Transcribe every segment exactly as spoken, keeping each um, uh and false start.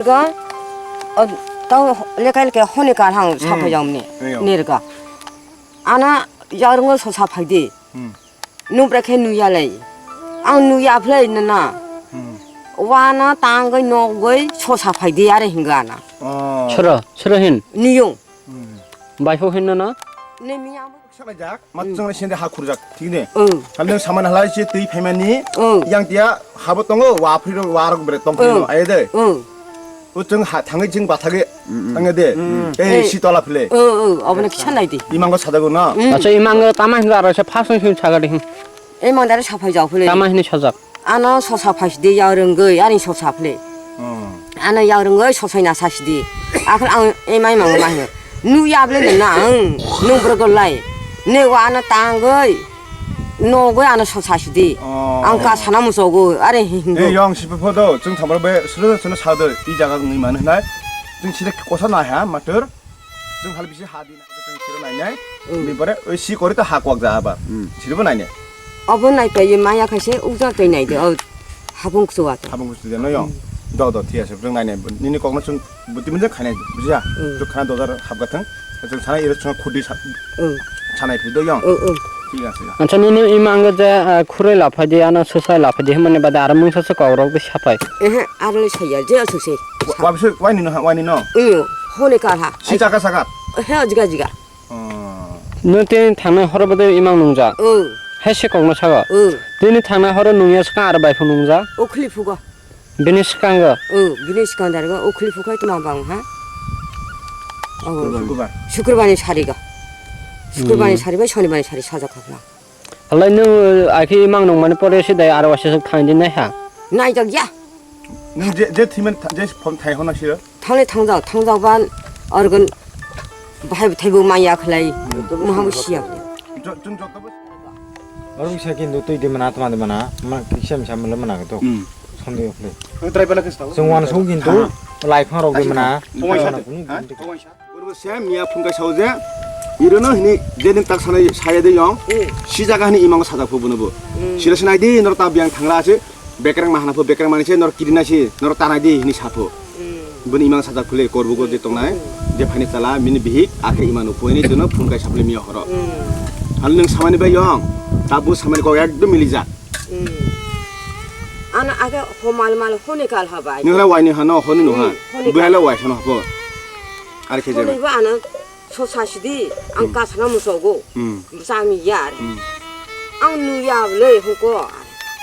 Ga, o, tau lekai lekai hone kar hang Hmm. saphai jam ni. Iya. Nirga. Ana yarungo so saphai di. Hmm. Nubra khe nuya lai. Ang nuya phlai nana. Hmm. Wana tangoi nogoi so saphai di are hinga ana. Oh. Sura, sura hin. Niyung. Hmm. Baipho hin nana. Ne miya. Salai jak, mat Hmm. chwng sende ha khurjak, thik ne? Hmm. Kali nang saman halai se twi phaimani, Hmm. yang tia habo tongo, wa phri ro, wa rok bre tong phri Oh. no, aye de. Oh. O chwng ha, thangwi chwng bathagwi, Mm, mm. thangwi de. Mm. Ei, Eh. si tola phile. Oh, oh, abone kisa nai di. Imango sadago na. Mm. Acha, imango tama hinga aro se phasung sung saga de hin. Imang dare saphai jao phile. Tama hini sajak. Ano sosa phai sidi ya rwngwi, ani sosa phile. Oh. Ano ya rwngwi sosai na sa sidi. Akhil ang imai mang ma hino. Nu ya ble na ang, nung bro go lai. Ne wa ano tangwi. Nogwi ano sosa sidi. Oh. Ang ka sana musogo, are hi hingo. Ei, yong sipa photo, chwng thamar be, suru sunu sado, i jaga ngwi manu nai. Chwng sida kosa na ha, matur. Chwng hal bisi ha di na, chwng siro nai nai. Mm. Ni pore, oi si kori to ha kwak ja aba. Mm. Siro bo nai nai. Obo nai pai maya khaise, ujak pai nai de, o hapung kusuwa to. Hapung kusuwa no yong. Mm. Do, do, thia se, chwng nai nai. Nini kokno chwng Buti manja khanai bujiya. Hmm. Chwng khana dojar hapga thang. Chwng sana iro chwng khudi sa-, Hmm. sanai phi do yong. Hmm, hmm. Thik ase. Acha nini imang je, ah, khurui laphai di, ano susai laphai di, himani bade aro mungsa se kokrok de sapai. Ehe, aro le saya je asuse. Wa-, wabse wai ni no ha, wai ni no. Hmm, hone kar ha. Si chaka sakat. He, jiga, jiga. Oh. Nung tini thangnai horo bade imang nungja. Hmm. He se kokno sago. Hmm. Tini thangnai horo nungya swkang aro bai phung nungja. Ukhli phugo. Bini swkango. O, bini swkang darga ukhli phukhai tma bang ha. O, Shukurbar. Shukurbar ni sariga. Shukurbar ni Hmm. sari bai Shonibar ni sari sajak khakla. Halai nung, uh, akhi mang nung mani pore se dai aro wasa thang di nai ha. Nai jak ya. Nung je, je thimen tha-, je phone thai hona sira. Thangle thangjak, thangjak ban organ bahai thaibo maya khlai, Hmm. maha bo siya. Jo-, chung joto bo Oro bisa kintu twi di mana, tma di mana, ma kisa misa mele mana to. Hmm. Sondi okle. Driver la kista. Sung wan sung kintu Ha. lai phang rok di mana. Tongwai sa. Mana kunu Ha? kintu. Tongwai sa. Borbo se miya phung kai sao je. Irono hini je din tak sanai saya de yong. Hmm. Si jaga hini imang sajak phu bono bo. Hmm. Sila sinai di nor ta biang thangra ase. Bekreng mahana pho, bekreng mani se nor kiri nai se, nor tanai di hini sapho. Hmm. Bini imang sajak phule korbugo je tongnai, Hmm. je phaini chala, mini bihik, akhe imang uphoini jono phone kai saphule miya horo. Hmm. Hal nung samani bai yong, tabu samani kok ekdom milijak. Hmm. Ano age homal mal hone kal ha bai. Nung hla waini hano, honi no ha. Hmm, honi Buhala kal. Wai sano hapo. Ar khe Hone jeme. Ba ano Sosa sidi, ang Hmm. kasana musogo. Hmm. Bwsa ang ya are. Hmm. Ang nuya le hoko.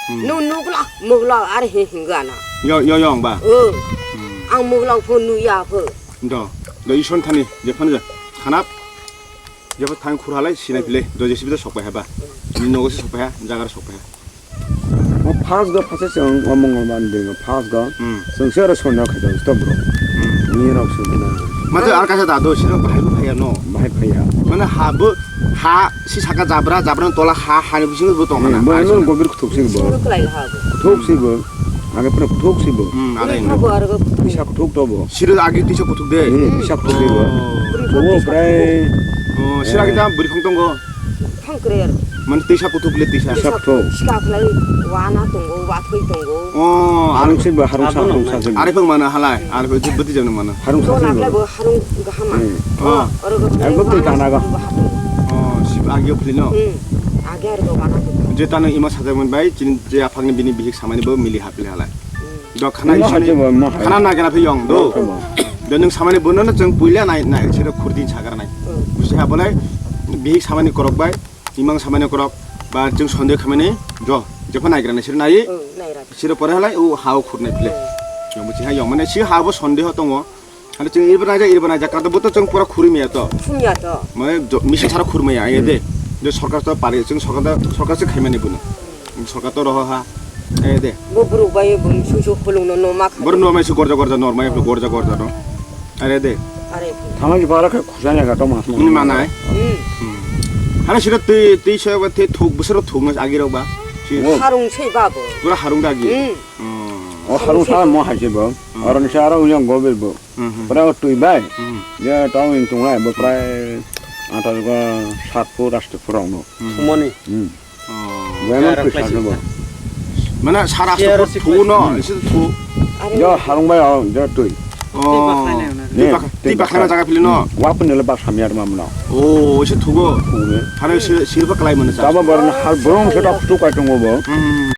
Hmm. Nu nukla, mukla are he hinga na. Yo, yo, yong ba? Oh. Hmm. Ang mukla pho nuya pho. Do, do ison thani, je phano je. Khanap. Je pho thang khur halai sinai pile, do je sibida sok pai ha ba. Ni nogo se sok pai ha, jagar sok pai ha. O first go phaisa chwng o Mongolbar ni dingo first go Hmm. chwng se oro soino khaijak stop bro. Hmm. Ni rok se na. Mate ar kaisa da do sino bahai bo phaiya no. Bahai phaiya. Mane ha bo ha si saka jabra jabra tola ha ha ni bisingo bo tong mana. Bo no gobir kuthuk si bo. Suru kwlai ha bo. Kuthuk si bo. Age pura kuthuk si bo. Hmm, ade. Ni kha bo ar go. Tisa kuthuk to bo. Siro age tisa kuthuk de. Hmm, tisa kuthuk si bo. Oh. Bo prai. Oh, sira kita buri phang tongo. Phang kre ar. Mane tisa kuthuk le tisa. Tisa kuthuk. Sika khlai wana tongo, wathoi tongo. Oh, harung sing ba harung sa harung sa sing. Are phang mana halai, are phang bati jang mana. Harung sa sing. Dona khlai bo harung gahama. Hmm. Oh. Oro go. Ai bo twi tana go. Oh, sip agyo phli no. Hmm. Age ar go wana tongo. Je tano ima sajak man bai, chin je aphang ni bini bihik samani bo mili hapli halai. Hmm. Do khana Mo isini, haje bo, mo haje. Khana na kena phi yong do. Mo haje. Do nung samani bono no chwng puila nai, nai, sero khurdin sagar nai. Hmm. Busi ha bolai, bihik samani korok bai, imang samani korok, ba chwng sonde khamani, do, jepho nai gra nai, sero nai, Hmm, nai ra. Sero pore halai, o ha o khur nai phle. Hmm. Yong busi ha yong, mane si ha bo sonde ho tongo. Hale chwng iribo naijak, iribo naijak, kato bo to chwng pura khuri maya to. Khuri maya to. Mane jo-, misi sara khuri maya, aye de. Hmm. Je sorkar to pari, chwng sorkar to, sorkar se khaimani bono. Sorkar to roho ha. Aye de. Bo borok bai bo sung sung khulung no no ma kha. Bor no mai se gorja gorja nor mai gorja gorja no. Are de. Are. Thangla ji bara khe khusanya ga to mas. Ni manai. Hmm. Hmm. Hale sira twi, twi se ba the thuk, bwsero thuk no agi rok ba. Si Oh. Harung se ba bo. Pura harung da agi. Hmm. Hmm. O harung sa mo hai se bo. Hmm. Aron sa aro yang go be bo. Hmm, hmm. Pura twi bai. Hmm. Je tong in tung lai bo prai atas go sat phu ras phu rok no. Hmm. Sumoni. Hmm. Oh. Bai mo Aro twi sa classic bo. Mana sara Chair sto si phu no, classic. Isi phu. Are. Jo harung bai o, jo twi. Oh. Twi bakhlai na jaga philino. Wa pun le bak samya ma mano. Oh, isi thugo. Thugo. Hare sir, sir ba kalai mano. Tabo bor na hal brong se tok tu ka tungo bo. Hmm.